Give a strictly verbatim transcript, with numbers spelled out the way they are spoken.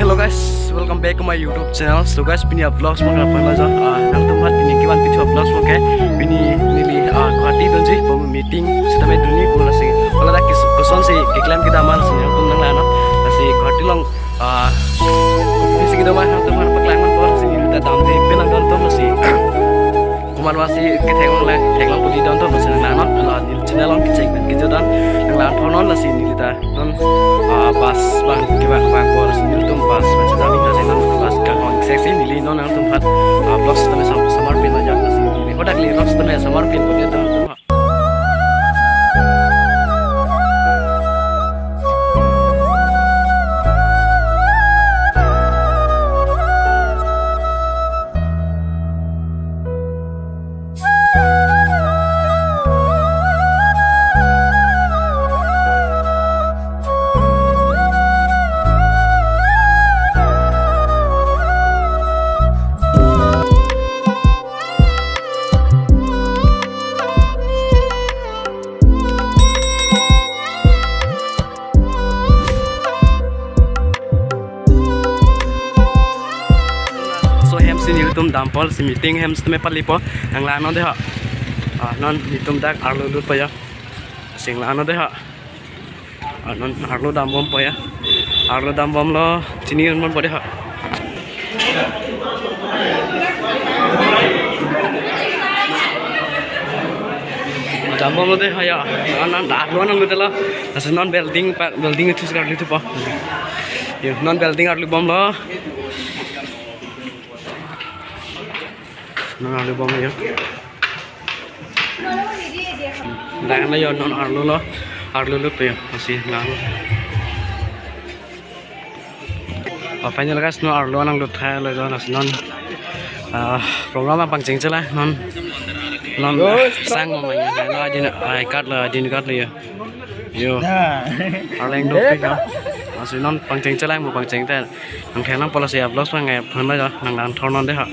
Hello guys, welcome back to my YouTube channel. So guys, pini a-vlogs abang aphan lajo. Ah, nangtum aphan pini kevan pithu a-vlogs abang ke. Pini neli, ah, Guwahati dunji, pu meeting sitame dunji pu lasi. Hala dak kis-, kosonsi keklem kedam ma lasi nangtum nanglang non. Lasi Guwahati along, ah, kopisi kedam ma nangtum aphan paklang ponpo lasi neli ta damde pen nangdon atum lasi. Komat masi ketheklong le, theklong pudi don atum lasi nanglang non. Hala neli channel along kechek pen kejut don. Nanglang thor non lasi neli ta non, ah, bus abang kevang vangpo lasi nelitum bus abang sitame lasi non bus kanghon seksi neli non nangtum aphan, ah, vlogs tame sam-, samar pin ajak lasi neli hadak le vlogs tame samar pin pudi don atum. So hem si nelitum dampo lasi meeting hem sitame palipo nanglang non dei ho. Ah, non nelitum dak arlo lutpo ya. Lasi nanglang non dei ho. Ah, non arlo dambompo ya. Arlo dambomlo chini nonbompo dei ho. Dambomlo dei ho ya. Non, non arlo nanglutlelo. Lasi non building pa, building itu sekali itu po. Yo, non building arlo bomlo. Non arlo bomlo yo. Dak na yo non arlo lo. Arlo lutpo yo. Lasi nang. Oh, final guys, non arlo nanglut thailo jo lasi non. Ah, program abang pangcheng chelang non. Non, ah, sang mo manya. Lo adin, I card lo, adin card lo yo. Yo. Arleng dopik yo. Lasi non pangcheng chelang mo pangcheng te. Nangkhenang pulasi a-vlogs abang ngai phone lo jo. Nanglang thor non dei ho.